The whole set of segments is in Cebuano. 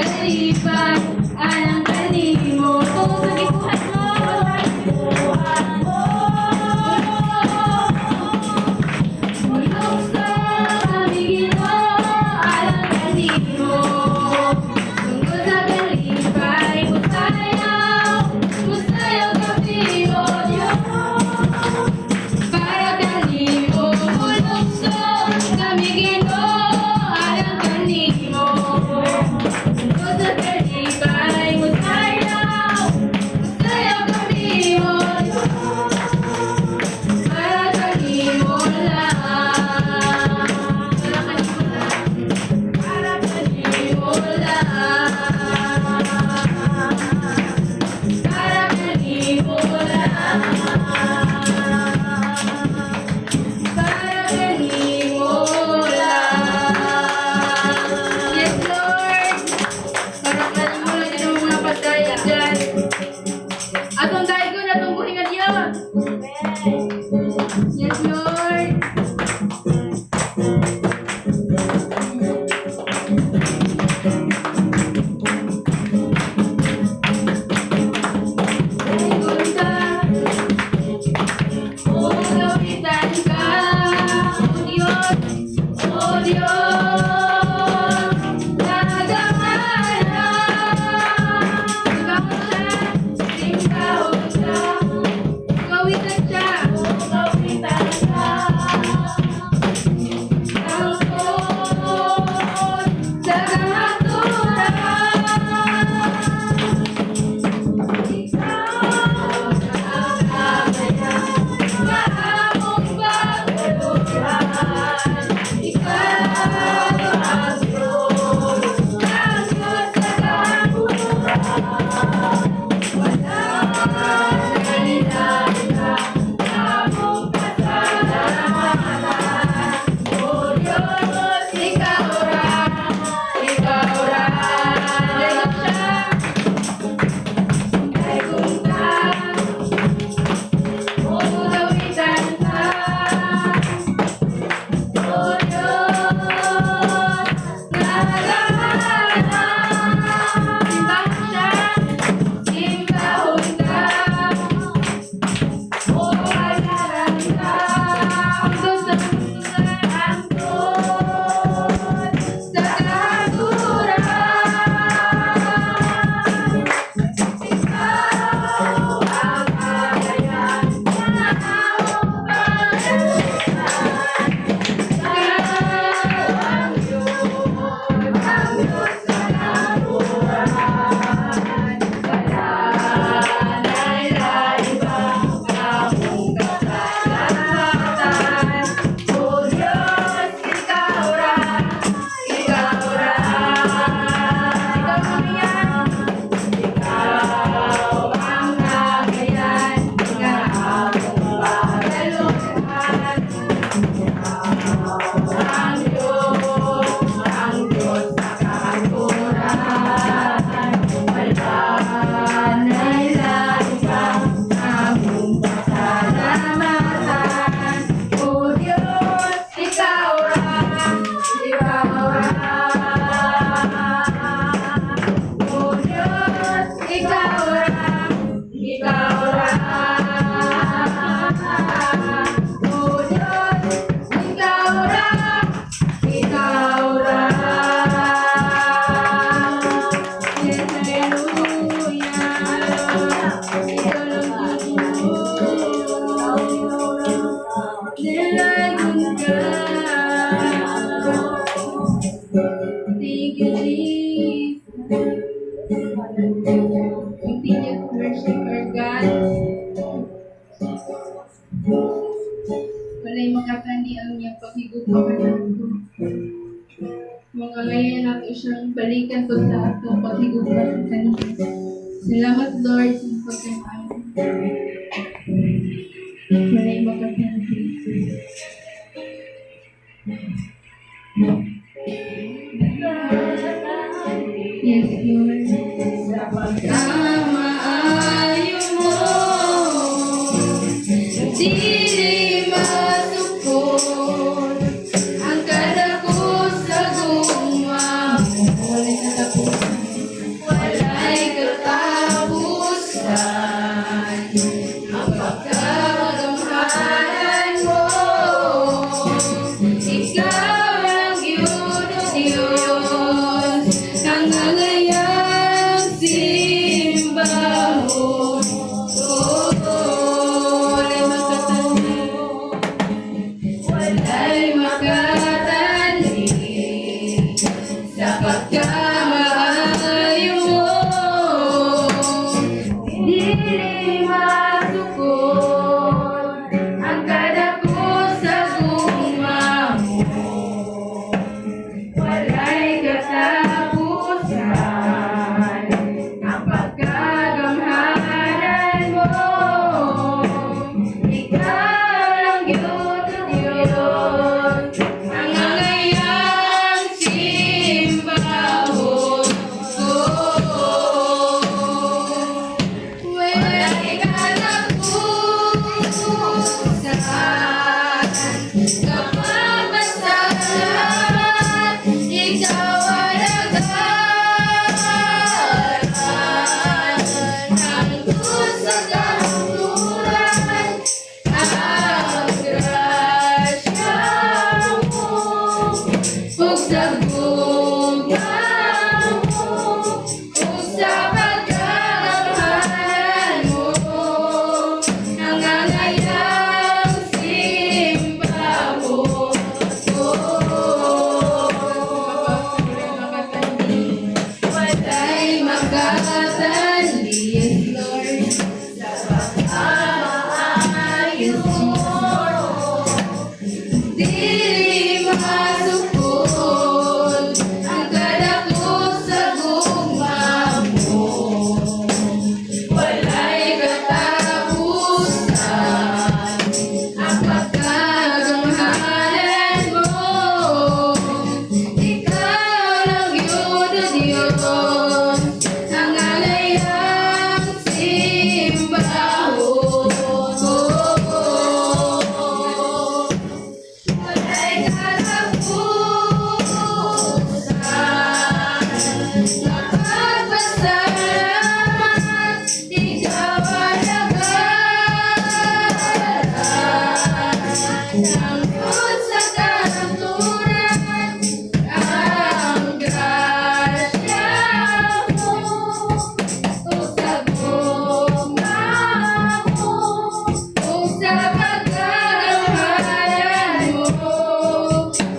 Kalipay alang kanimo. Tungod sa gibuhat mo. Buhat mo. Mulukso kami, Ginoo, alang kanimo. Tungod sa kalipay, musayaw, musayaw kami, O Diyos. Para kanimo, mulukso kami, Ginoo, alang kanimo. Tungod sa kalipay, musayaw, musayaw kami, O Diyos. Para kanimo lang. Para kanimo lang. Para kanimo lang. Para kanimo lang. Para kanimo lang. Yes, Lord. Para kanimo lang din ang mga pagdayag dyan. Atong daygon, atong buhi nga Diyos. Yes, Lord. Daygon ka, o gawitan ka, O Diyos, O Diyos, nagamana. Simbahon siya, simbahon siya, gawitan siya, gawitan ka. Tangkod sa kahangturan. Ikaw ang kagaya nga among pagaluran. Ikaw ang Diyos sa kahangturan. Wala iba among pasalamatan. O Diyos, ikaw ra, ikaw ra. Daygon siya. Daygon ka, o gawitan ka, O Diyos, nagamana. Simbahon siya, simbahon ka, o halaran ka, hangtod sa hangtod sa kahangturan. Ikaw ang kagaya nga among pagaluran. Ikaw ang Diyos sa kahangturan. Wala na'y iba among kasalamatan. O Diyos, ikaw ra, ikaw ra. Ikaw ang yan. Ikaw ang kagayan nga among pagaluran. Ikaw ang Diyos sa kahangturan. Wala na'y iba among pasalamatan. O Diyos, ikaw ra, ikaw ra. O Diyos, ikaw ra, ikaw ra. O Diyos, ikaw ra, ikaw ra. Yes, hallelujah. Ikaw lang, Diyos. Nilagon ka. Thank you, Jesus. Continue to worship our God. Walay makatani ang iyang paghigugma kanato. Mga ngayon nato siyang balikan pag sa atong paghigugma sa kaniya. Salamat, Lord, sa pagkamaayo. Walay makatani. Yes, Lord. Ang maayo mo, dili matukod ang kadako sa gugma mo. Walay katapusan. Ang angayang simbahon ko. Walay makatandi, walay makatandi sa pagkamaayo mo. Dili masukod ang kadako sa gugma mo. Walay katapusan ang pagkagamhanan mo. Ikaw lang gyud, Diyos, ang angayang simbahon ko. Walay katapusan sa pagpapasalamat. Ikaw alagaran hangtod sa kahangturan. Ang grasya mo ug sa gugma mo ug sa pagkagamhanan mo, ang angayang simbahon ko. Walay makatandi, yes, Lord, sa pagkamaayo mo. Dili masukod ang kadako sa gugma mo. Walay katapusan ang pagkagamhanan mo. Ikaw lang gyud, Diyos, ang angayang simbahon ko. Walay katapusan sa pagpasalamat. Ikaw alagaran hangtod sa kahangturan. Ang grasya mo ug sa gugma mo ug sa pagkagamhanan mo,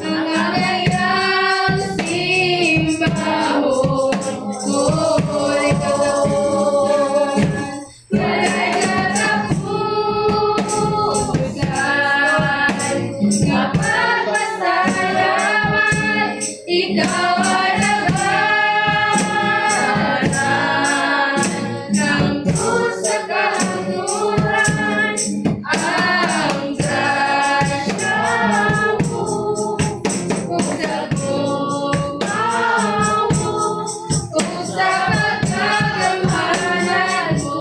ang angayang simbahon ko. Walay katapusan, walay katapusan sa pagpasalamat. Ikaw alagaran hangtod sa kahangturan. Ang grasya mo ug sa gugma mo ug sa pagkagamhanan mo,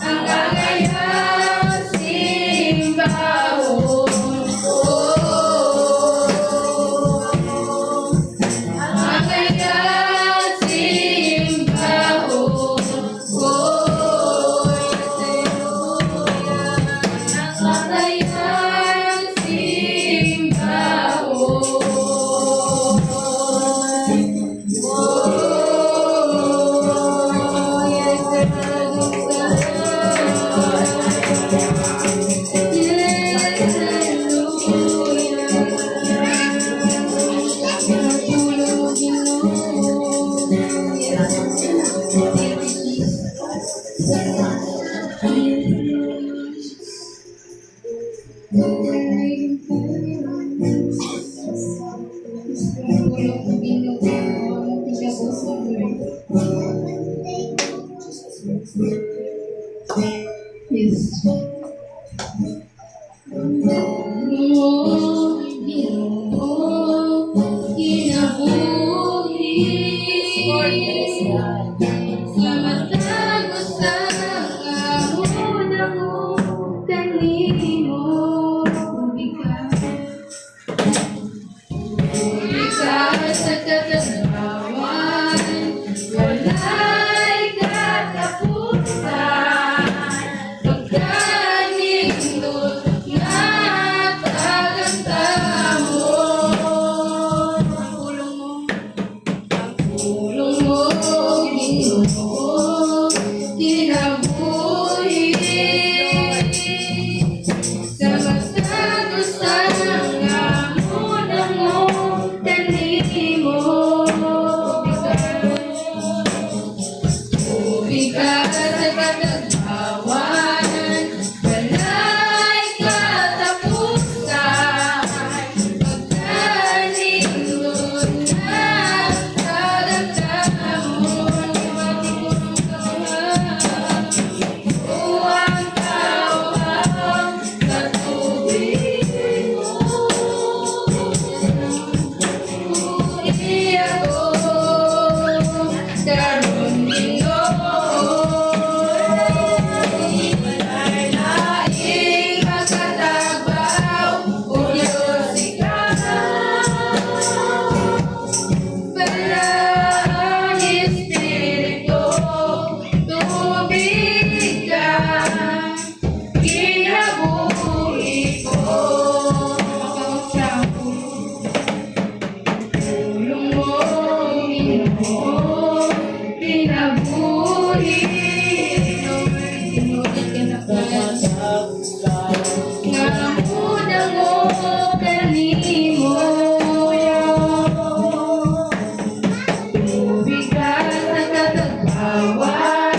ang angayang simbahon ko. Ang angayang simbahon ko. Ang angayang simbahon ko. Yes, yes, hallelujah. Pulong Ginoo. Yes, thank you, Jesus. Yes. Pulong Ginoo, ang kinabuhi, Lord. Yes. Ginoo, Ginoo, kinabuhi. Yes, God. Sa matag usa kahunahuna kanimo. Ika, ika sa katanawan, walay katapusan. Pagkanindot nga tagantamo. Ang pulong mo, ang Imong kinabuhi. Lord, tinuod ka na nga mo kanimo. Bigat sa katagbawan,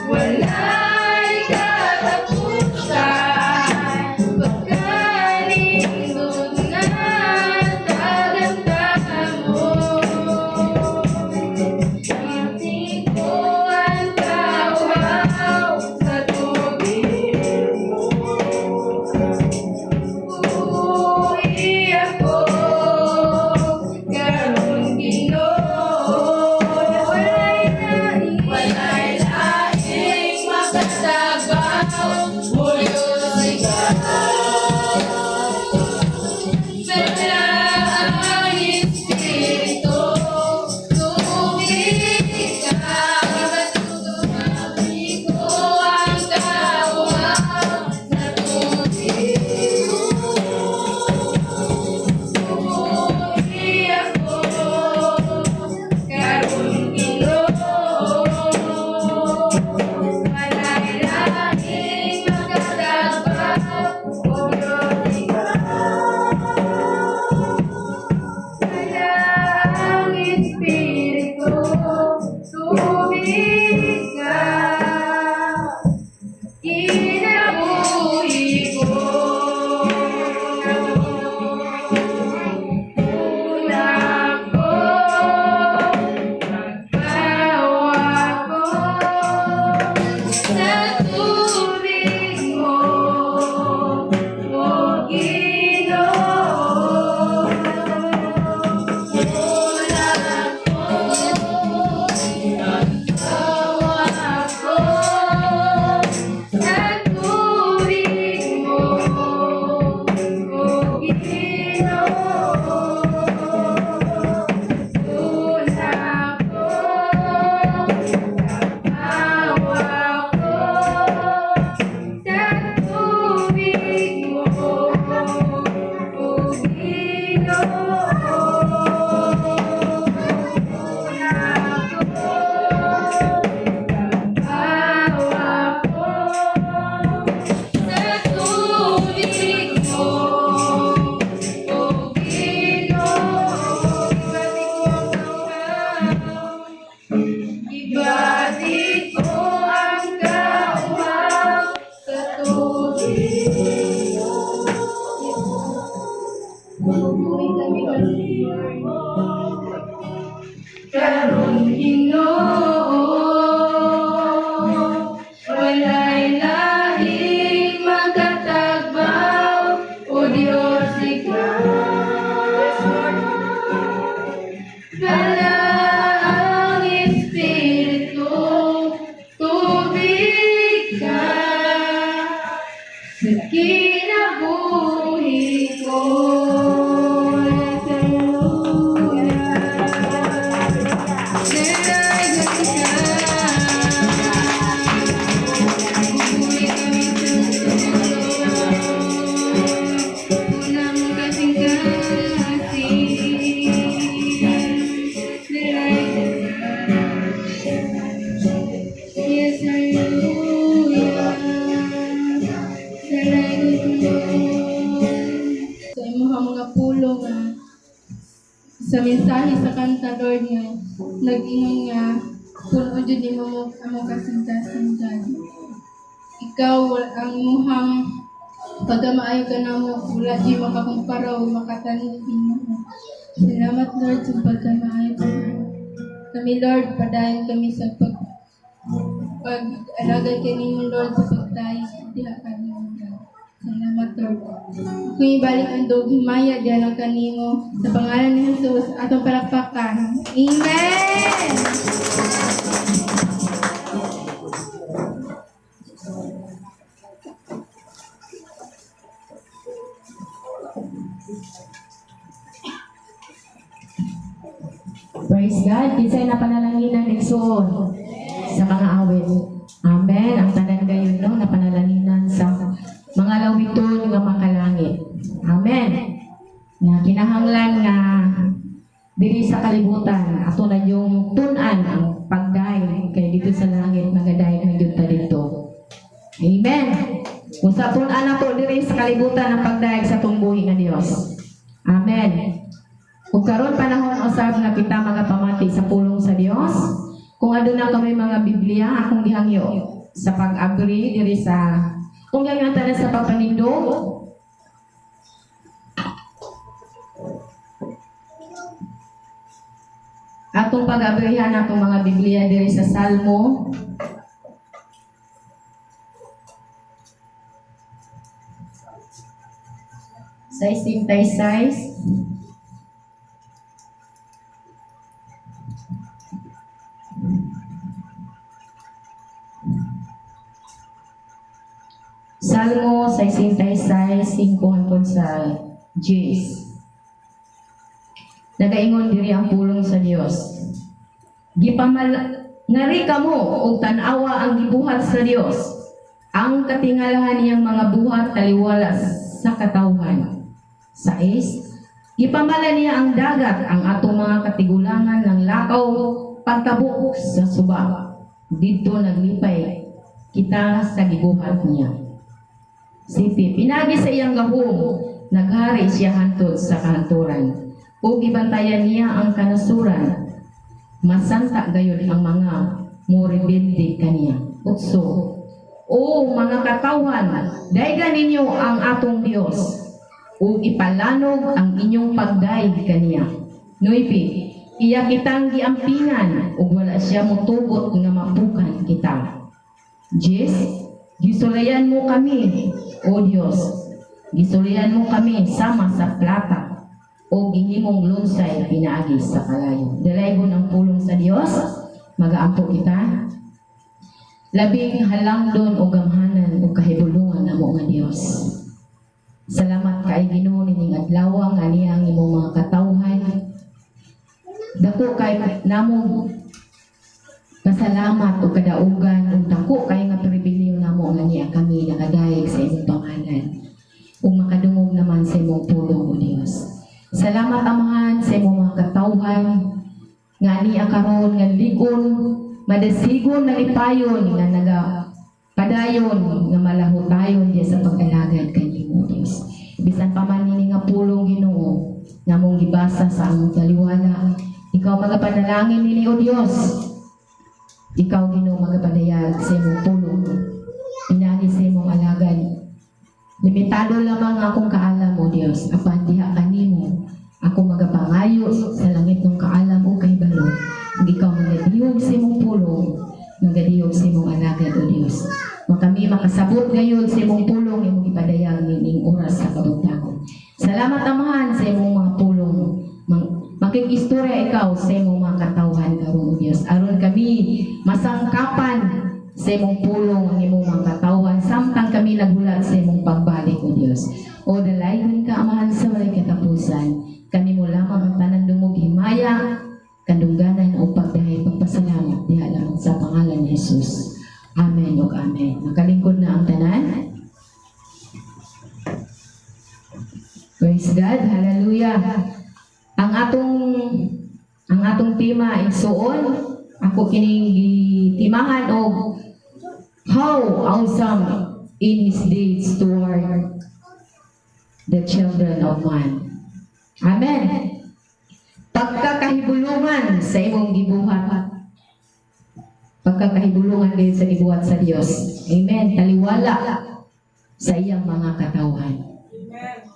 walay katapusan. Pagkanindot nga taganda mo. Ibati ko ang kauhaw sa tubig mo. Buhi ako karon, Ginoo. Walay laing, walay laing makatagbaw, O Diyos, ikaw. Dala ang Espiritu, tubig ka. Ibati ko ang kauhaw sa tubig mo. Buhi ako karon, Ginoo. Walay laing makatagbaw, O Diyos, ikaw. Dala ang Espiritu, tubig ka. Kinabuhi ko. Una ko, magbawa ko sa tubig mo, O Ginoo. Una ko, magbawa ko sa tubig mo, O Ginoo. Una ko, awa ko sa tubig mo, O Ginoo. Una ko, awa ko sa tubig mo, O Ginoo. Ibati ko ang kauhaw sa tubig mo. Buhay kami, Lord. Karon, Ginoo, walay laing makatagbaw, O Diyos, ikaw. Dala ang Espiritu, tubig ka sa kinabuhi ko. Hallelujah. Dalagan ka. Buhay kami sa unang kasing-kasing. Dalagan ka. Yes, hallelujah. Dalagan ko sa imong mga pulong nga sa mensahe sa kanta, Lord, nga nag-ingon nga puno jud nimo mo among kasing-kasing, God. Ikaw ang imuhang pagkamaayo ka namo, wala di makakumpara o makatani nimo. Salamat, Lord, sa pagkamaayo ka namo. Kami, Lord, padayon kami sa pag-alagad kanimo, Lord, sa pagtayo diha kanimo, God. Salamat, Lord. Kung ibalik ang dog himaya diha lang kanimo sa pangalan ni Jesus, atong palakpakan. Amen. Praise God. Kinsay na panalanginan, igsoon, sa mga awit? Amen. Ang tanan gayon, no, na panalanginan sa mga lawiton nga makalangit. Amen. Nga kinahanglan nga diri sa kalibutan ato na yung tun-an ang pagdayeg kay didto sa langit magadayeg na gyud ta didto. Amen. Kung sa tun-an nato diri sa kalibutan ang pagdayeg sa atong buhi nga Dios. Amen. Ug karon panahon usab nga kita magapamati sa pulong sa Dios. Kung aduna kami mga Biblia, akong gihangyo sa pag-abri diri sa kung gihangyo tanan sa pagpanindog. Atong pag-abrihan atong mga Biblia diri sa Salmo 66. Salmo 66, hangtod sa 10. Nagaingon diri ang pulong sa Dios. Gipamal ngari kamo og tan-awa ang gibuhat sa Dios. Ang katingalahan niyang mga buhat taliwala sa katawhan. 6. Gipamala niya ang dagat, ang atong mga katigulangan ng lakaw pagtabok sa suba. Didto naglipay kita sa gibuhat niya. 7. Pinaagi sa iyang gahom, naghari siya hantod sa kahanturan. Ug gibantayan niya ang kanasuran. Masanta gayud ang mga morebelde kaniya. 8. O mga katawhan, daygan ninyo ang atong Dios ug ipalanog ang inyong pagdayeg kaniya. 9. Iya kitang giampingan ug wala siya motugot nga mapukan kita. 10. Gisulayan mo kami, O Dios. Gisulayan mo kami sama sa plata o gihimong lunsay pinaagi sa kalayo. Dalaygon ang pulong sa Dios. Magaampo kita. Labing halangdon o gamhanan o kahibulungan namo nga Dios. Salamat kay Ginoo nining adlaw nga niya ang imong mga katawhan. Dako kay namo pasalamat o kadaugan ug dako kay nga pribilehiyo namo nga niya kami nakadayeg sa imong pangalan ug makadungog naman sa imong pulong, O Dios. Salamat, Amahan, sa imong mga katawhan nga niya karon nga ligon, madasigon, nalipayon nga naga padayon nga malahutayon diya sa pag-alagad kanimo, Dios. Bisan pa man nini nga pulong, Ginoo, nga mong gibasa sa among taliwala, ikaw magapanalangin nini, O Dios. Ikaw, Ginoo, magapadayag sa imong pulong pinaagi sa imong alagad. Limitado lamang akong kaalam, O Dios, apan diha kanimo ako magapangayo sa langit ng kaalam o kahibalo. Ug ikaw magadihog sa imong pulong, magadihog sa imong alagad, O Dios. Nga kami makasabot ngayon sa imong pulong imong ipadayag nining oras sa kabuntagon. Salamat, Amahan, sa imong mga pulong. Makikistorya ikaw sa imong mga katawhan karon, O Dios. Aron kami masangkapan sa imong pulong ang imong mga katawhan samtang kami naghulat sa imong pagbalik, O Dios. O dalaygon ka, Amahan, sa walay katapusan. Kanimo lamang ang tanan dungog, himaya, kadungganan o pagdahay pagpasalamat diha lamang sa pangalan ni Jesus. Amen ug amen. Nakalingkod na ang tanan. Praise God. Hallelujah. Ang atong tema, igsuon, ako kining gitimahan og "How Awesome in His Deeds Toward the Children of Man." Amen. Pagkakahibulungan sa imong gibuhat. Pagkakahibulungan din sa gibuhat sa Dios. Amen. Taliwala sa iyang mga katawhan.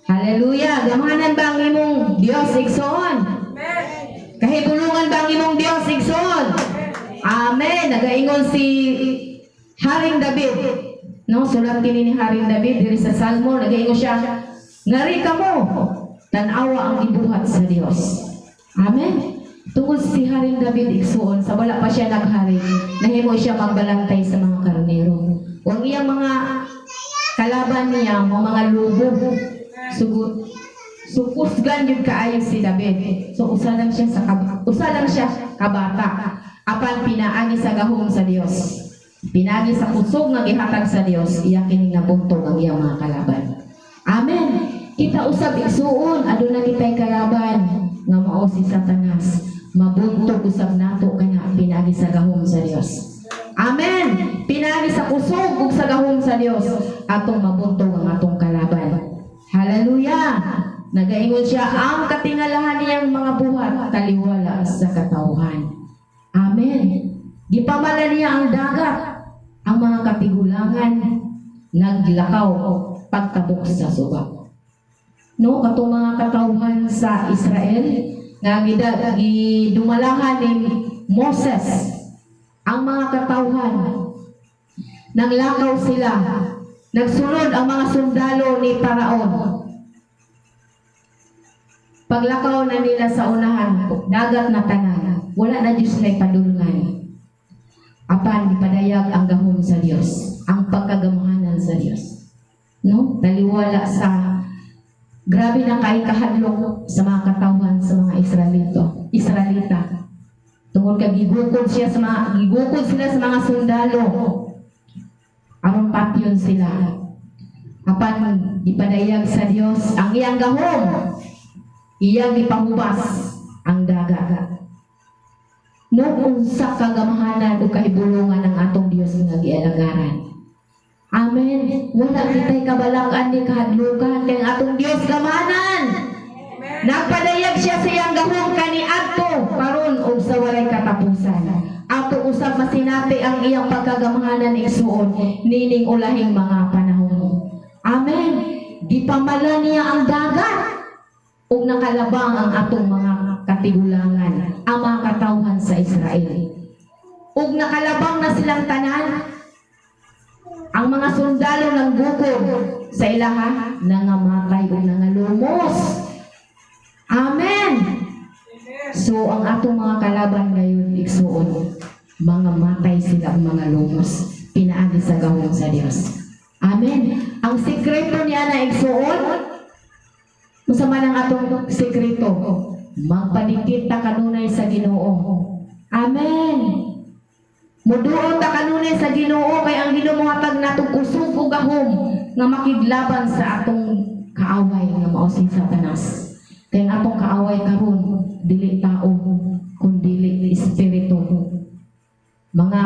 Hallelujah. Gamhanan ba ang imong Dios, igsoon? Kahibulungan ba ang imong Dios, igsoon? Amen. Nagaingon si Haring David. No, sulat kini ni Haring David diri sa Salmo, nagaingon siya, "Ngari kamo, tan-awa ang gibuhat sa Dios." Amen. Tungod si Haring David, igsuon, sa wala pa siya naghari, nahimo siya magbalantay sa mga karnero. O ang iyang mga kalaban niya, mga lobo. Sugot, sukusgan yun kaayo si David. So usa lang siya kabata. Apan pinaagi sa gahom sa Dios. Pinaagi sa kusog nga gihatag sa Dios, iya kining nabuntog ang iyang mga kalaban. Amen. Kita usab, igsuon, aduna kitay kalaban nga mao si Satanas. Mabuntog usab nato kana pinaagi sa gahom sa Dios. Amen. Pinaagi sa kusog ug sa gahom sa Dios atong mabuntog ang atong kalaban. Hallelujah. Nagaingon siya, ang katingalahan niyang mga buhat taliwala sa katawhan. Amen. Gipamala niya ang dagat, ang mga katigulangan naglakaw pagtabok sa suba. No, katong mga katawhan sa Israel nga gidumalahan ni Moses, ang mga katawhan naglakaw sila, nagsunod ang mga sundalo ni Paraon. Paglakaw na nila sa unahan, dagat na tanan, wala na Diyos na ipadulngan. Apan gipadayag ang gahom sa Dios, ang pagkagamahanan sa Dios. No? Taliwala sa grabe na kay kahadlok sa mga katawhan sa mga Israelita. Tungod kay gigukod sila sa mga sundalo. Aron patyon sila. Apan gipadayag sa Dios ang iyang gahom. Iyang gipahubas ang dagat. No, unsa kagamahanan o kahibulungan ang atong Dios nga gialagaran. Amen. Wala kita'y kabalakan ni kahadlukan kay ang atong Dios gamahanan. Nagpadayag siya sa iyang gahom kaniadto karon og sa walay katapusan. Ato usab masinati ang iyang pagkagamahanan, igsuon, nining ulahing mga panahon. Amen. Gipamala niya ang dagat ug nakalabang ang atong mga katigulangan, ang mga katawhan sa Israel. Ug nakalabang na silang tanan, ang mga sundalo ng gukod sa ilaha, nangamatay ug nangalumos. Amen. So ang atong mga kalaban ngayon, igsuon, mga matay sila ang mga lumos pinaagi sa gahom sa Dios. Amen. Ang sekreto niya na, igsuon, unsa man ang atong sekreto? Magpadikit ta kanunay sa Ginoo. Amen. Muduot ta kanunay sa Ginoo kay ang Ginoo mohatag natong kusog ug gahom nga makiglaban sa atong kaaway nga mao si Satanas. Kay ang atong kaaway karon dili tao kundili espiritu. Mga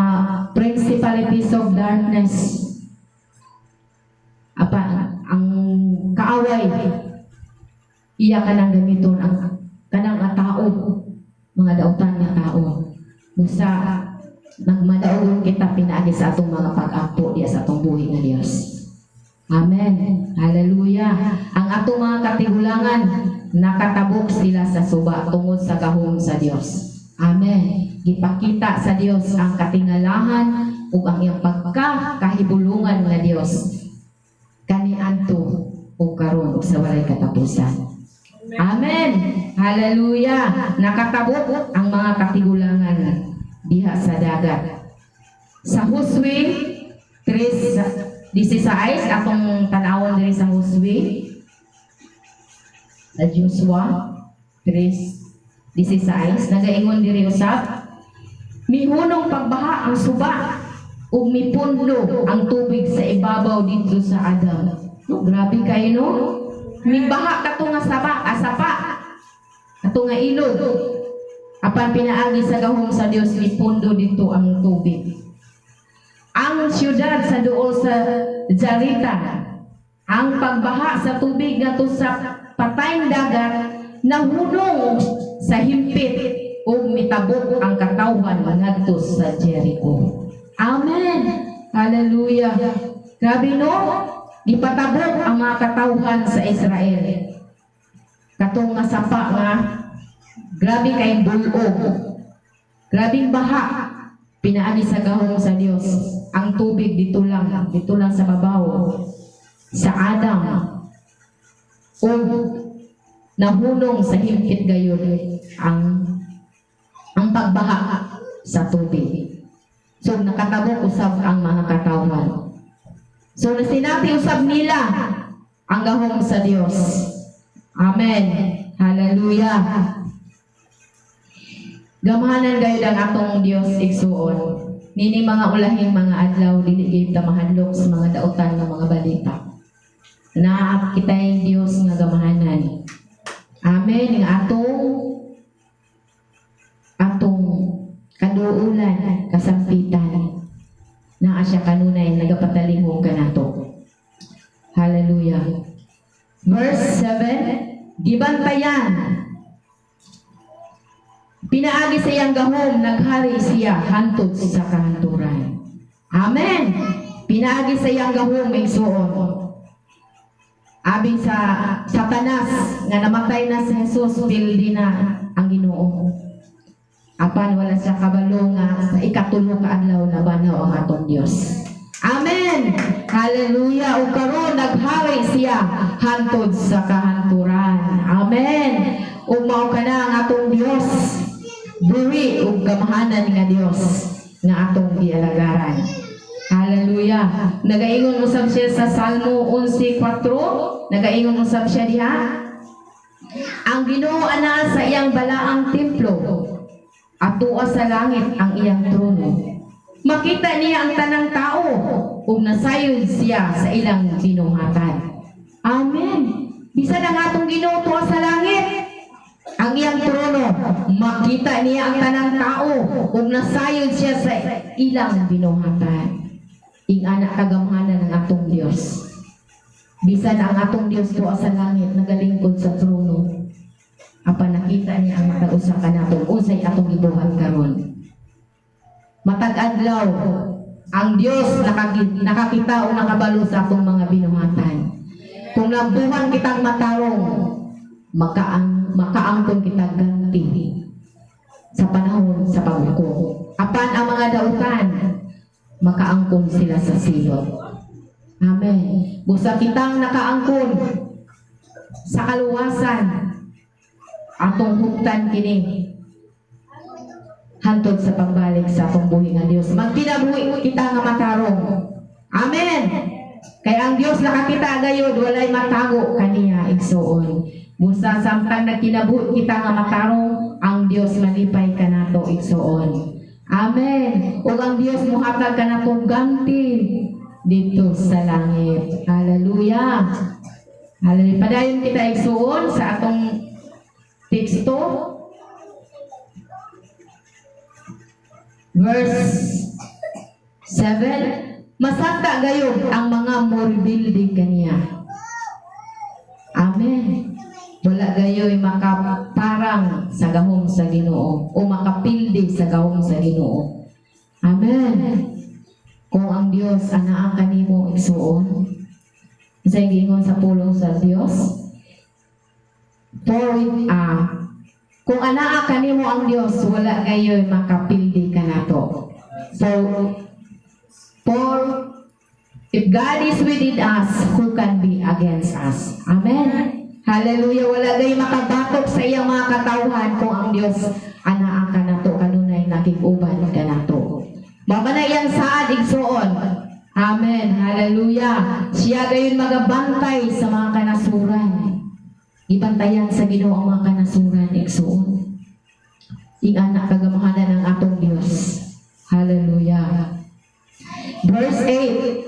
principalities of darkness. Apa ang kaaway, iya kanang gamiton ang kanang nga tao, mga dautan nga tao. Busa nagmadaogon kita pinaagi sa atong mga pag-ampo diya sa atong buhi nga Dios. Amen. Hallelujah. Ang atong mga katigulangan, nakatabok sila sa suba tungod sa gahom sa Dios. Amen. Gipakita sa Dios ang katingalahan ug ang iyang pagkakahibulungan nga Dios kaniadto ug karon ug sa walay katapusan. Amen. Hallelujah. Nakatabok ang mga katigulangan diha sa dagat. Sa Josue 3:16, atong tanawon diri sa Josue, sa Joshua 3:16, nagaingon diri usab, mihunong pagbaha ang suba ug mipundo ang tubig sa ibabaw dito sa Adam. No, grabe kayo, no? Mibaha kato nga saba, asapa. Kato nga ilog. Apan pinaagi sa gahom sa Dios, mipundo dito ang tubig. Ang siyudad sa duol sa Jarita, ang pagbaha sa tubig ngadto sa patayng dagat, nahunong sa himpit ug mitabok ang katawhan ngadto sa Jericho. Amen. Hallelujah. Grabe, no? Gipatabok ang mga katawhan sa Israel. Katong nga sapa nga grabe kay bulog. Grabing baha. Pinaagi sa gahom sa Dios. Ang tubig dito lang sa babaw. Sa Adam. Ug nahunong sa himpit gayon ang pagbaha sa tubig. So nakatabok usab ang mga katawhan. So nasinati usab nila ang gahom sa Dios. Amen. Hallelujah. Gamhanan gayud ang atong Dios, igsuon. Nini mga ulahing mga adlaw, dili gayud ta mahadlok sa mga dautan nga mga balita. Naa kitay Dios nga gamahanan. Amen. Nga atong Kaduulan, kasampitan. Naa siya kanunay nagapatalihog kanato. Hallelujah. Verse 7, gibantayan. Pinaagi sa iyang gahom, naghari siya hantod sa kahanturan. Amen. Pinaagi sa iyang gahom, igsuon. Abi sa Satanas nga namatay na si Jesus, pildi na ang Ginoo. Apan wala siya kabalo nga sa ikatulo ka adlaw nabanhaw ang atong Dios. Amen. Hallelujah. Ug karon naghari siya hantod sa kahanturan. Amen. Ug mao kana ang atong Dios. Buhi ug gamhanan nga Dios nga atong gialagaran. Hallelujah. Nagaingon usab siya sa Salmo 11:4. Nagaingon usab siya diha. Ang Ginoo anaa sa iyang balaang templo. Atua sa langit ang iyang trono. Makita niya ang tanang tao ug nasayod siya sa ilang binuhatan. Amen. Bisan ang atong Ginoo tuwa sa langit, ang iyang trono, makita niya ang tanang tao ug nasayod siya sa ilang binuhatan. Ing-ana kagamhanan ng atong Dios. Bisan ang atong Dios tuwa sa langit, nagalingkod sa trono. Apan nakita niya ang matag usa kanato, unsay atong gibuhat karon. Matag adlaw, ang Dios nakakita o nakabalo sa atong mga binuhatan. Kung nabuhan kitang matarong, makaangkon kita ganti sa panahon sa paghukom. Apan ang mga dautan, makaangkon sila sa silot. Amen. Busa kitang nakaangkon sa kaluwasan, atong huptan kini hantod sa pagbalik sa atong buhi nga Dios. Magkinabuhi kita nga matarong. Amen. Kay ang Dios nakakita gayod, walay matago kaniya, igsuon. Busa samtang nagkinabuhi kita nga matarong, ang Dios malipay kanato, igsuon. Amen. Ug ang Dios muhatag kanato ganti dito sa langit. Hallelujah. Hallelujah. Padayon kita, igsuon, sa atong teksto. Verse 7, masakta gayud ang mga morebelde kaniya. Amen. Wala gayoy makaparang sa gahom sa Ginoo o makapildi sa gahom sa Ginoo. Amen. Kung ang Dios anaa kanimo, igsuon, sa giingon sa pulong sa Dios, for kung anaa kanimo ang Dios, wala gayoy makapildi kanato. So, for if God is within us, who can be against us? Amen. Hallelujah. Wala gayoy makabatok sa iyang mga katawhan kung ang Dios anaa kanato, kanunay nakig-uban kanato. Mao na iyang saad, igsuon. Amen. Hallelujah. Siya gayon magabantay sa mga kanasuran. Ibantayan sa Ginoo ang mga kanasuran, igsuon. Ing-ana kagamhanan ng atong Dios. Hallelujah. Verse 8.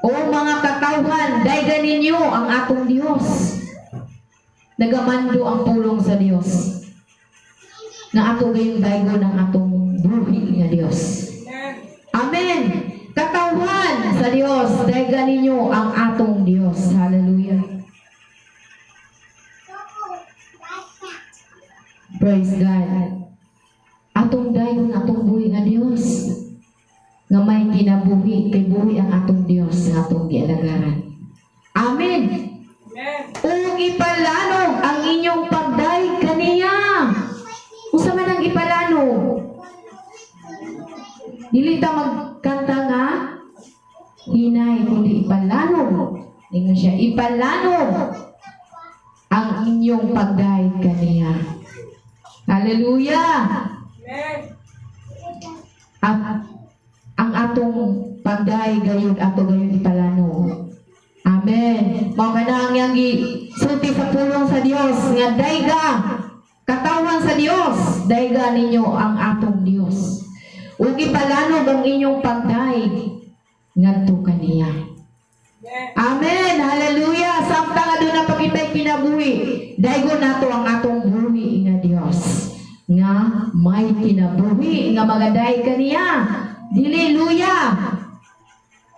O mga katawhan, daygan ninyo ang atong Dios. Nagamando ang pulong sa Dios. Na ato gayong daygon ang atong buhi nga Dios. Amen. Katawhan sa Dios, daygan ninyo ang atong Dios. Hallelujah. Praise God. Atong daygon atong buhi nga Dios. Nga may kinabuhi, kay buhi ang atong Dios nga atong gialagaran. Amen. Ug ipalanog ang inyong pagdayeg kaniya. Unsa man ang ipalanog? Dili ta magkanta nga hinay, kundi ipalanog. Ingon siya, ipalanog ang inyong pagdayeg kaniya. Hallelujah. Ang atong pagdayeg gayud ato gayud ipalanog. Amen. Mao kana ang iyang gisulti sa pulong sa Dios nga dayga katawan sa Dios, dayga ninyo ang atong Dios. Ug ipalanog ang inyong pagdayeg ngadto kaniya. Amen. Hallelujah. Samtang aduna pa kitay kinabuhi, daygon nato ang atong buhi nga Dios. Nga may kinabuhi nga magadayeg kaniya. Dili luya.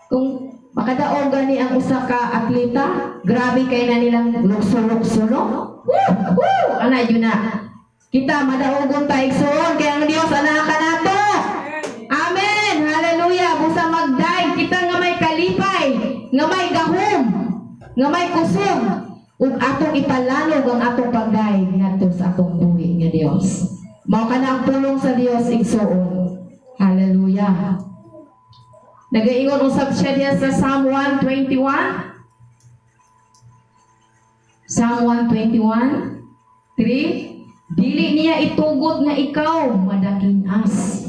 Kung makadaog gani ang usa ka atleta, grabe kay na nilang lukso-lukso, no? Woo! Woo! Ana yun na. Kita madaogon ta, igsoon, kay ang Dios anaa kanato. Amen. Hallelujah. Busa magdayeg kita nga may kalipay, nga may gahom, nga may kusog ug atong ipalanog ang atong pagdayeg ngadto sa atong buhi nga Dios. Mao kana ang pulong sa Dios, igsoon. Hallelujah. Nagaingon usab siya diya sa Psalm 121. Psalm 121, 3. Dili niya itugot nga ikaw madakinas.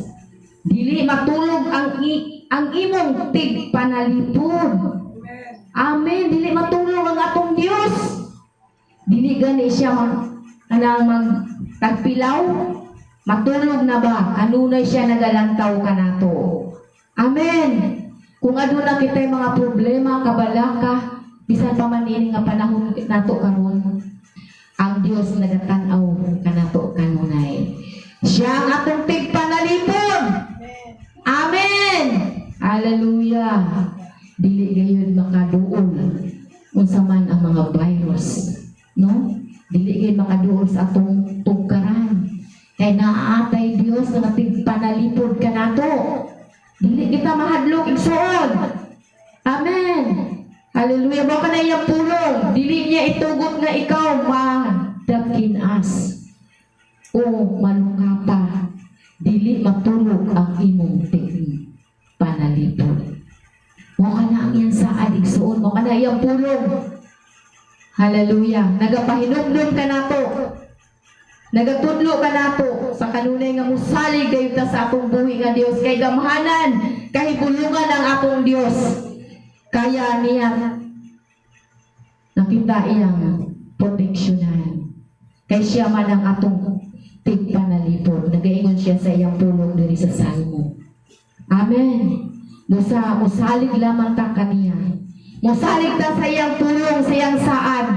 Dili matulog ang imong tigpanalipod. Amen. Dili matulog ang atong Dios. Dili gani siya mag anang magtagpilaw. Matulog na ba? Kanunay siya nagalantaw kanato. Amen. Kung aduna kitay mga problema, kabalaka, bisan pa man ini nga panahon nato karon, ang Dios nagatan-aw kanato kanunay. Siya ang atong tigpanalipod. Amen. Hallelujah. Dili gayud makaduol unsa man ang mga virus, no? Dili gayud makaduol sa atong tugkaran. Kay naa tay Dios nga tigpanalipod kanato. Dili kita mahadlok, igsoon. Amen. Hallelujah. Mao kana iyang pulong. Dili niya itugot nga ikaw madakinas o malungapa. Dili matulog ang imong tigpanalipod. Mao kana ang iyang saad, igsuon. Mao kana iyang pulong. Hallelujah. Nagapahinumdum kanato. Nagatudlo kanato sa kanunay nga musalig gayud ta sa atong buhi nga Dios kay gamhanan, kahibulungan ang atong Dios. Kaya niya nakita iyang proteksyonan. Kay siya man ang atong tigpanalipod. Nagaingon siya sa iyang pulong diri sa Salmo. Amen. Busa musalig lamang ta kaniya. Musalig ta sa iyang pulong, sa iyang saad.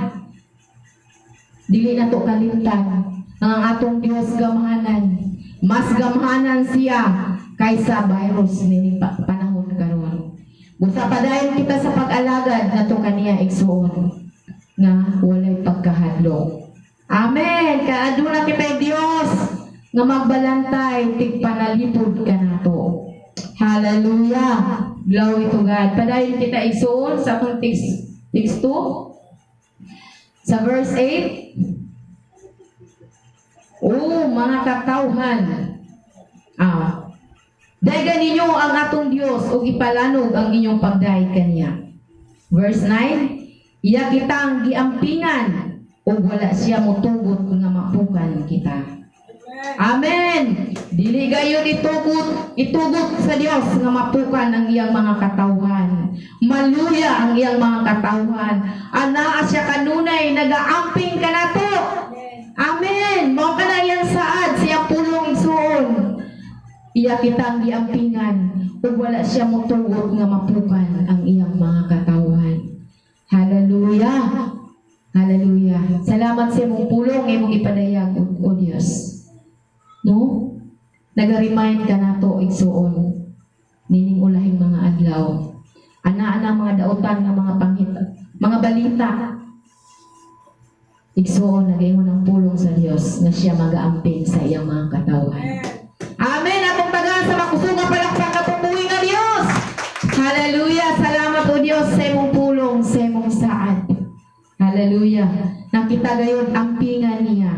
Dili na to kalimtan ang atong Dios gamhanan. Mas gamhanan siya kaysa virus nining panahon karon. Busa padayon kita sa pag-alagad nato kaniya, igsuon, nga walay pagkahadlok. Amen. Kay aduna kitay Dios nga magbalantay, tigpanalipod kanato. Hallelujah. Glory to God. Padayon kita, igsuon, sa atong text 2. Sa verse 8. O mga katawhan. Daygan ninyo ang atong Dios ug ipalanog ang inyong pagdayeg kaniya. Verse 9, iya kitang giampingan ug wala siya motugot nga mapukan kita. Amen. Dili gayon itugot sa Dios nga mapukan ang iyang mga katawhan. Maluya ang iyang mga katawhan. Anaa siya kanunay nagaamping kanato. Amen. Mao kana iyang saad sa iyang pulong, igsuon. Iya kitang giampingan ug wala siya motugot nga mapukan ang iyang mga katawhan. Hallelujah. Hallelujah. Salamat sa imong pulong nga imong ipadayag, o Dios. No? Naga-remind kanato, igsuon, nining ulahing mga adlaw. Ana-ana mga dautan nga mga panghit, mga balita. Igsuon, nagaingon ang pulong sa Dios nga siya magaamping sa iyang mga katawhan. Amen. Atong tagaan sa makusog nga palakpak atong buhi nga Dios. Hallelujah. Salamat, O Dios, sa imong pulong, sa imong saad. Hallelujah. Nakita gayon ampingan niya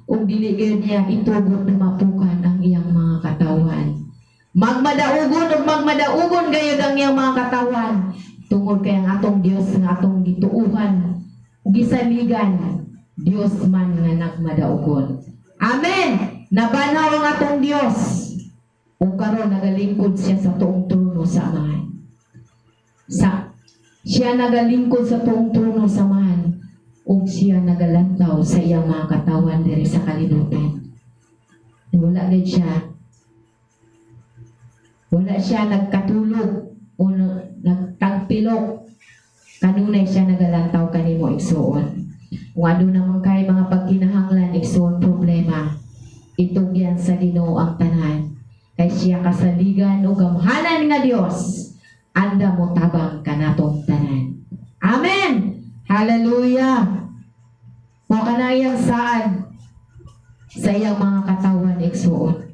ug dili gayon niya itugot na mapukan ang iyang mga katawhan. Magmadaugon ug magmadaugon gayud ang iyang mga katawhan tungod kay ang atong Dios nga atong gituuhan ug gisaligan, Dios man nga nagmadaugon. Amen. Nabanhaw ang atong Dios. Ug karon nagalingkod siya sa tuong trono sa Amahan. Sa siya nagalingkod sa tuong trono sa Amahan ug siya nagalantaw sa iyang mga katawan diri sa kalibutan. Wala gid siya. Wala siya nagkatulog o nagtagpilok. Kanunay siya nagalantaw kanimo, igsuon. Kung aduna man kay mga pagkinahanglan, igsuon, problema. Itugyan sa Ginoo ang tanan. Kay siya kasaligan ug gamhanan nga Dios. Anda mo tabang kanatong tanan. Amen. Hallelujah. Mao kana iyang saad sa iyang mga katawhan, igsuon.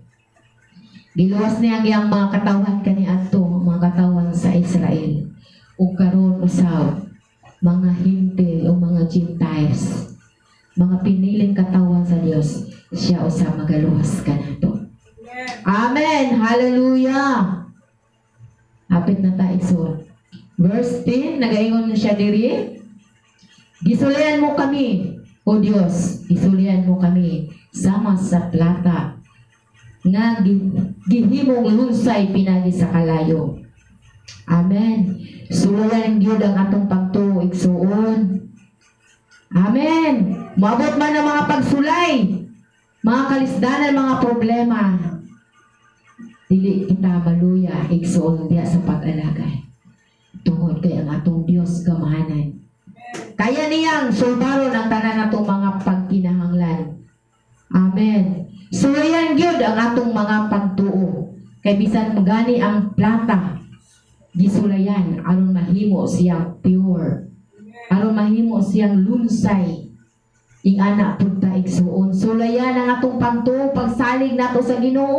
Giluwas niya ang iyang mga katawhan kaniadto, mga katawhan sa Israel. Ug karon usab mga Hentil o mga Gentiles, mga piniling katawhan sa Dios, siya usab magaluwas kanato. Amen. Hallelujah. Hapit na ta, igsoon. Verse 10, nagaingon siya diri. "Gisulayan mo kami, O Dios, gisulayan mo kami sama sa plata nga gihimong lunsay pinagi sa kalayo." Amen. Sulayan gyud ang atong pagtuo, igsuon. Amen. Moabot man ang mga pagsulay, mga kalisdanan, mga problema. Dili kita maluya, igsuon, diya sa pag-alagad. Tungod kay ang atong Dios gamhanan. Kaya niyang sulbaron ang tanan natong mga pagkinahanglan. Amen. Sulayan gyud ang atong mga pagtuo. Kay bisan gani ang plata gisulayan aron mahimo siyang pure. Aron mahimo siyang lunsay. Ingana pud ta, igsuon. Sulayan ang atong pagtuo, pagsalig nato sa Ginoo.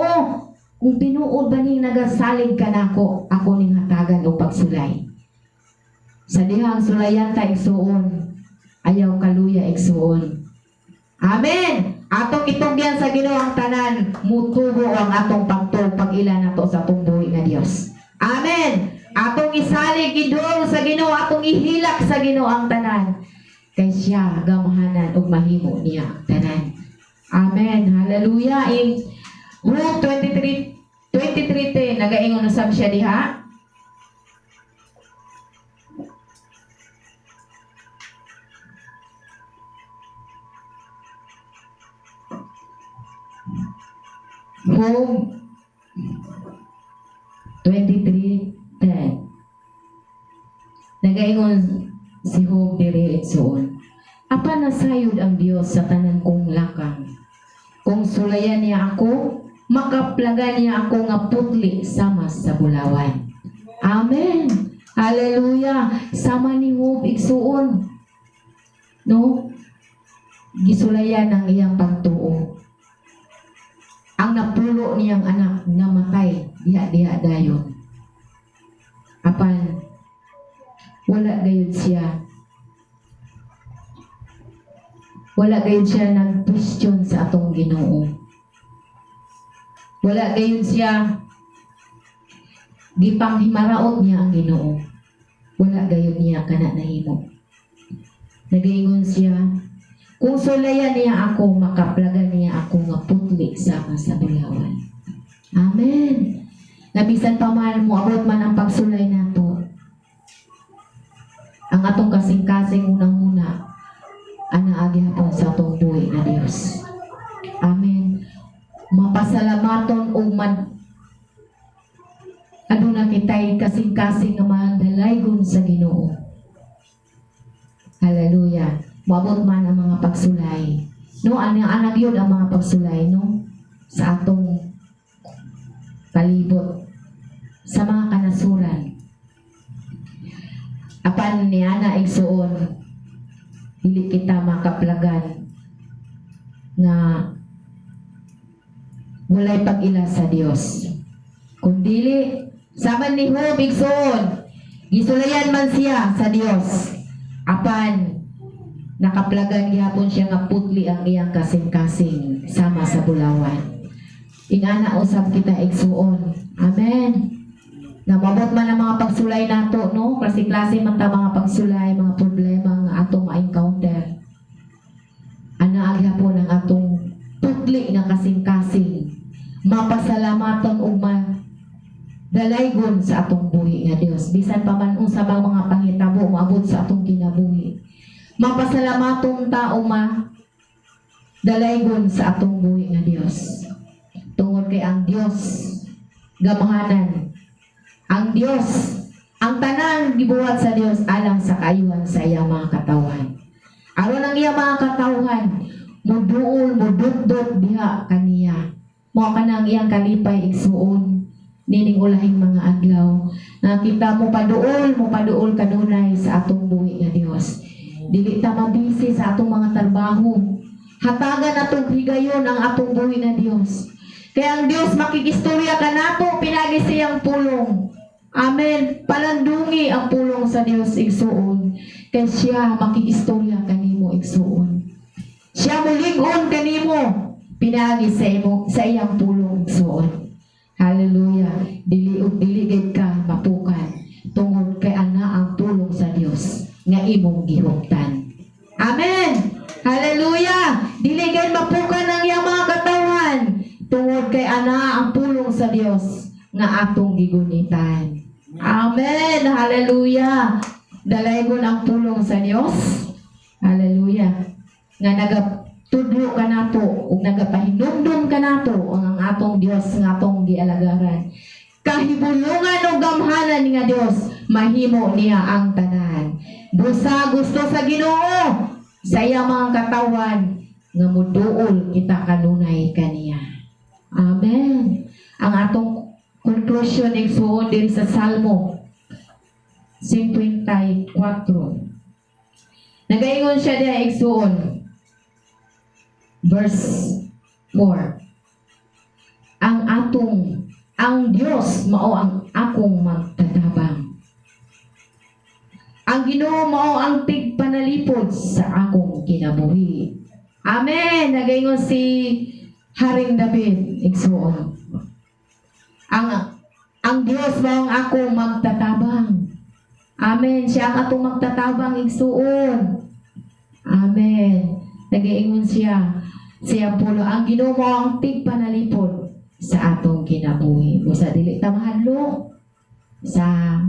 "Kung tinuod ba ning nagasalig ka nako, ako ning hatagan og pagsulay." Sa dihang sulayan ta, igsuon, ayaw kaluya, igsuon. Amen. Atong itugyan sa Ginoo ang tanan, mutubo ang atong pagtuo pag-ila nato sa atong buhi nga Dios. Amen. Atong isalig idol sa Ginoo, atong ihilak sa Ginoo ang tanan. Kay siya gamhanan ug mahimo niya ang tanan. Amen. Hallelujah. In Luke 23 23:10, nagaingon na sab siya diha. Job 23:10. Nagaingon si Job diri, igsuon. "Apan nasayod ang Dios sa tanan kong lakang. Kung sulayan niya ako, makaplagan niya ako nga putli sama sa bulawan." Amen. Hallelujah. Sama ni Job, igsuon. No? Gisulayan ang iyang pagtuo. Ang napulo niyang anak namatay diha-diha dayon. Apan wala gayud siya. Wala gayud siya nag-question sa atong Ginoo. Wala gayud siya gipanghimaraot niya ang Ginoo. Wala gayud niya kana nahimo. Nagaingon siya, "Kung sulayan niya ako, makaplagan niya ako nga putli sama sa bulawan." Amen. Nabisan pa man, moabot man ang pagsulay nato, ang atong kasing-kasing unang-una, anaa gihapon sa atong buhi na Dios. Amen. Mapasalamaton ug man aduna kitay kasing-kasing nga madalaygon sa Ginoo. Hallelujah. Moabot man ang mga pagsulay. No, ano anak yun ang mga pagsulay, no? Sa atong palibot, sa mga kanasuran. Apan niana, igsuon, dili kita makaplagan nga walay pag-ila sa Dios. Kung dili, sama ni Job, igsuon, gisulayan man siya sa Dios. Apan nakaplagan gihapon siya nga putli ang iyang kasing-kasing sama sa bulawan. Ingana usab kita, igsuon. Amen. Namabot man ang mga pagsulay nato, no? Klase-klase man ta mga pagsulay, mga problema nga atong ma-encounter. Ana gihapon ang atong putli nga kasing-kasing. Mapasalamaton ug ma dalaygon sa atong buhi nga Dios. Bisan pa man unsa bang mga panghitabo moabot sa atong kinabuhi. Mapasalamaton ta o ma dalaygon sa atong buhi nga Dios. Tungod kay ang Dios gamhanan. Ang Dios, ang tanang gibuhat sa Dios alang sa kaayuhan sa iyang mga katawhan. Aron ang iyang mga katawhan Muduol, mudutdot diha kaniya. Mao kana ang iyang kalipay, igsuon, nining ulahing mga adlaw. Nga kita mo paduol kanunay sa atong buhi nga Dios. Dili ta mabisi sa atong mga trabaho. Hatagan atong higayon ang atong buhi nga Dios. Kaya ang Dios makigistorya kanato pinagi sa iyang pulong. Amen. Palandungi ang pulong sa Dios, igsuon. Kay siya makigistorya kanimo, igsuon. Siya mulig-on kanimo pinagi sa iyang pulong, igsuon. Hallelujah. Dili ug dili gid ka mapukan tungod kay ana ang pulong sa Dios nga imong gihuptan. Amen. Hallelujah. Dili gid mapukan ang iyang mga katawhan tungod kay ana ang pulong sa Dios nga atong gigunitan. Amen. Hallelujah. Dalaygon ang pulong sa Dios. Hallelujah. Nga nagatudlo kanato ug nagapahinumdum kanato ang atong Dios nga atong gialagaran. Kahibulungan o gamhanan nga Dios, mahimo niya ang tanan. Busa gusto sa Ginoo sa iyang mga katawan nga muduol kita kanunay kaniya. Amen. Ang atong conclusion, igsuon, diri sa Salmo 54. Nagaingon siya diha, igsuon. Verse 4. Ang Dios mao ang akong magtatabang. Ang Ginoo mao ang tigpanalipod sa akong kinabuhi. Amen. Nagaingon si Haring David, igsuon. Ang Dios mao ang akong magtatabang. Amen. Siya ang atong magtatabang, igsuon. Amen. Nagaingon siya siya pulong, ang Ginoo mao ang tigpanalipod sa atong kinabuhi. Busa dili ta mahadlok sa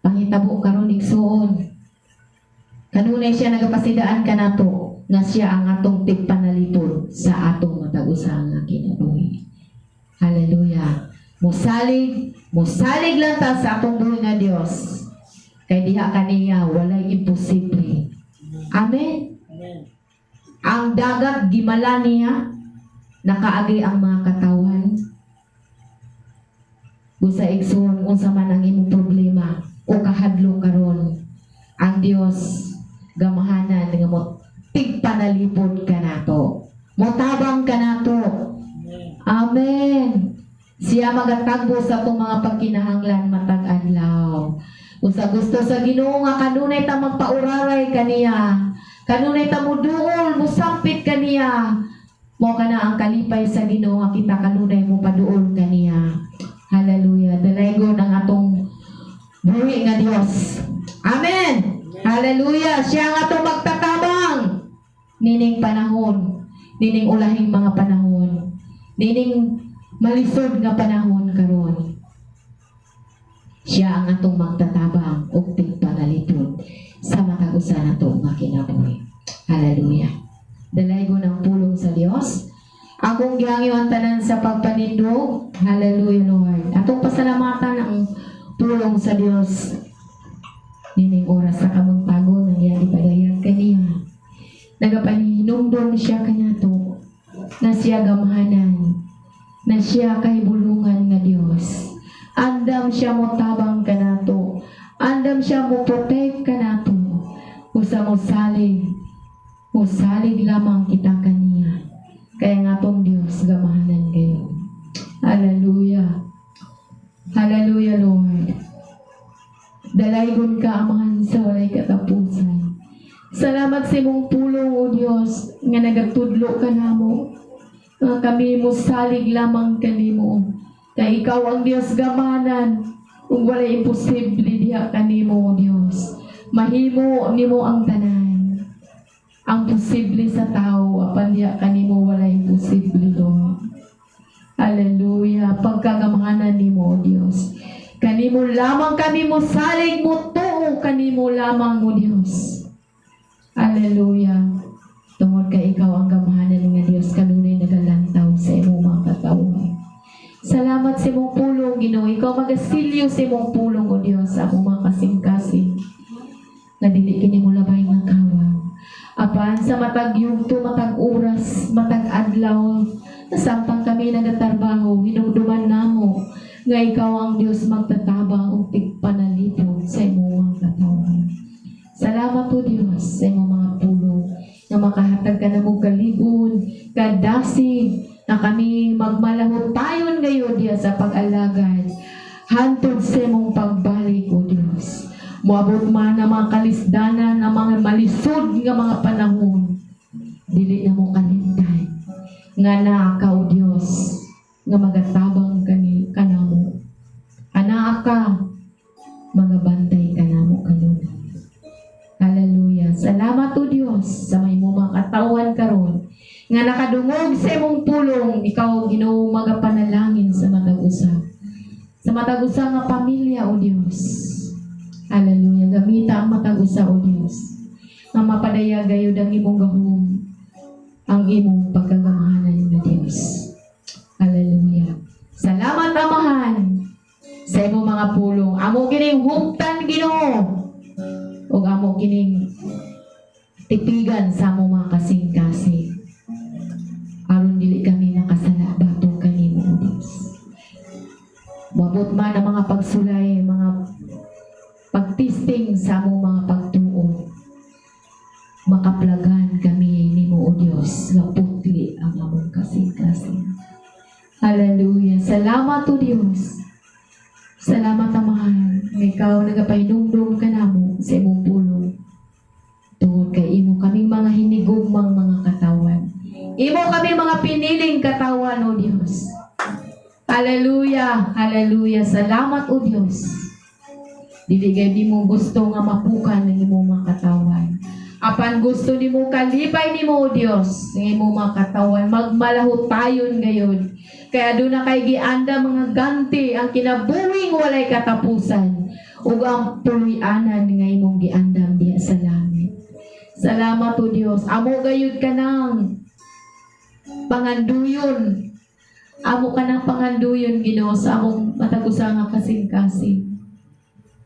panghitabo karon, igsuon. Kanunay siya nagapasidaan kanato nga siya ang atong tigpanalipod sa atong matag usa nga kinabuhi. Hallelujah. Musalig, musalig lang ta sa atong buhi nga Dios. Kay diha kaniya walay imposible. Amen. Amen. Ang dagat gimala niya, nakaagi ang mga katawan. Busa, igsoon, unsa man ang imong problema o kahadlok karon, ang Dios gamhanan nga mo tigpanalipod kanato. Motabang kanato. Amen. Amen. Siya magatagbo sa atong mga pagkinahanglan matag adlaw. Usa gusto sa Ginoo nga kanunay ta magpauraray kaniya. Kanunay ta muduol, musampit kaniya. Mao kana ang kalipay sa Ginoo nga kita kanunay mo paduol kaniya. Hallelujah. Dalaygon ang atong buhi nga Dios. Amen. Hallelujah. Siya ang atong magtatabang nining panahon, nining ulahing mga panahon, nining malisod nga panahon karon. Siya ang atong magtatabang ug tigpanalipod sa matag usa nato nga kinabuhi. Hallelujah. Dalaygon ang pulong sa Dios. Akong gihangyo ang tanan sa pagpanindog. Hallelujah, Lord. Atong pasalamatan ang pulong sa Dios. Nining oras sa kabuntagon nga iyang ipadayag kaniya. Nagapahinumdom siya kanato na siya gamhanan, na siya kahibulungan nga Dios. Andam siya mo tabang kanato. Andam siya mo protect kanato. Usa mo salig lamang kita kaniya. Kaya nga atong Dios gamhanan kayo. Hallelujah. Hallelujah, Lord. Dalaygon ka, Amahan, sa walay katapusan. Salamat sa imong pulong, O Dios, nga nagatudlo ka namo. Nga kami mo salig lamang kanimo. Kay ikaw ang Dios gamhanan. Ug walay imposible diha kanimo, O Dios. Mahimo nimo ang tanan. Ang posible sa tao, apan diha kanimo walay imposible, Lord. Hallelujah. Pagkagamhanan nimo, O Dios. Kanimo lamang kami mo salig, mo tuo kanimo lamang, O Dios. Hallelujah. Tungod kay ikaw ang gamhanan nga Dios, kanunay nagalantaw sa imong mga katawhan. Salamat sa imong pulong, Ginoo. Ikaw magasilyo sa imong pulong, O Dios, sa among mga kasing-kasing. Nga dili kini mo labay nga kawang. Apan sa matag yugto, matag oras, adlaw samtang kami nagatrabaho, hinumduman namo nga ikaw ang Dios magtatabang ug tigpanalipod sa imong mga katawhan. Salamat po, Dios, sa imong mga pulong nga makahatag ka namo kaligon, kadasig, na kami magmalahutayon gayon diya sa pag-alagad hantod sa imong pagbalik, O Dios. Moabot man ang mga kalisdanan, ang mga malisod nga mga panahon, dili namo kalimtan nga naa ka, O Dios, nga magatabang kani kanamo. Anaa ka, magabantay kanamo kanunay. Hallelujah. Salamat, O Dios, sa may mo mga katawan karon nga nakadungog sa imong pulong. Ikaw, Ginoo, magapanalangin sa matag usa. Sa matag usa nga pamilya, O Dios. Hallelujah. Gamita ang matag usa, O Dios, nga mapadayag gayud ang imong gahom, ang imong pagkagamhanan nga Dios. Hallelujah. Salamat, Amahan, sa imong mga pulong. Amo kining huptan, Ginoo. Ug amo kining tipigan sa among mga kasing-kasing. Aron dili kami makasala batok kanimo, O Dios. Moabot man ang mga pagsulay, mga pagtesting sa among mga pagtuo, makaplagan kami nimo, O Dios, nga putli ang among kasing-kasing. Hallelujah. Salamat, O Dios. Salamat, Amahan, nga ikaw nagapahinumdum kanamo sa imong pulong. Tungod kay imo kaming mga hinigugmang mga katawan. Imo kami mga piniling katawan, O Dios. Hallelujah. Hallelujah. Salamat, O Dios. Dili gayud nimo gusto nga mapukan ng imong mga katawan. Apan gusto nimo, kalipay nimo, O Dios, ng imong mga katawan magmalahutayon gayud. Kaya duna kay giandam mga ganti, ang kinabuhing walay katapusan ug ang puloy-anan nga imong giandam diha sa langit. Salamat, O Dios. Amo gayud kanang panganduyon. Amo kanang panganduyon, Ginoo, sa among matag usa nga kasing-kasing.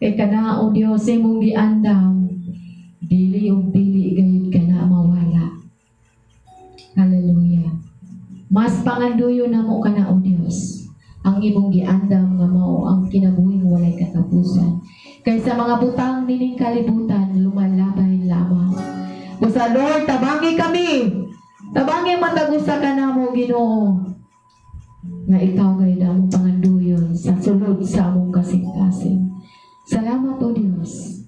Kay kana, O Dios, imong giandam, dili ug dili gayud kana mawala. Hallelujah. Mas panganduyon namo kana, O Dios, ang imong giandam nga mao ang kinabuhing walay katapusan, kaysa mga butang nining kalibutan, lumalabay lamang. Busa, Lord, tabangi kami. Tabangi matag usa kanamo, Ginoo, nga ikaw gayud among panganduyon sa sulod sa among kasing-kasing. Salamat, O Dios,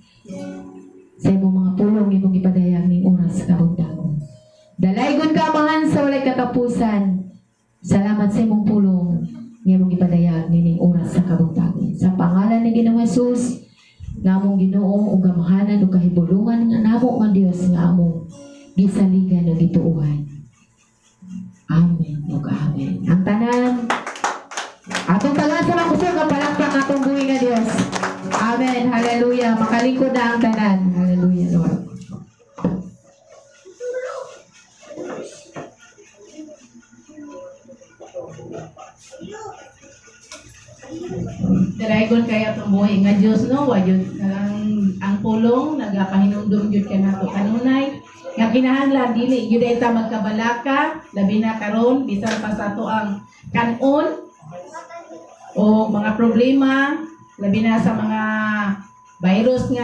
sa imong mga pulong imong ipadayag ning oras kabuntagon. Dalaygon ka, Amahan, sa walay katapusan. Salamat sa imong pulong nga imong ipadayag nining oras sa kabuntagon. Sa pangalan ni Ginoong Jesus, nga among Ginoo ug Amahanan ug kahibulungan nga namo nga Dios nga among gisaligan ug gituohan. Amen ug amen. Ang tanan atong tagaan sa makusog nga palakpak atong buhi nga Dios. Amen. Hallelujah. Makalingkod na ang tanan. Hallelujah, Lord. Dalaygon kaayo atong buhi nga Dios, no? Wa jud ang pulong nagapahinumdum jud kanato kanunay nga kinahanglan dili gyud ta magkabalaka, labi na karon, bisan pa sa ato ang kanon o mga problema, labi na sa mga virus nga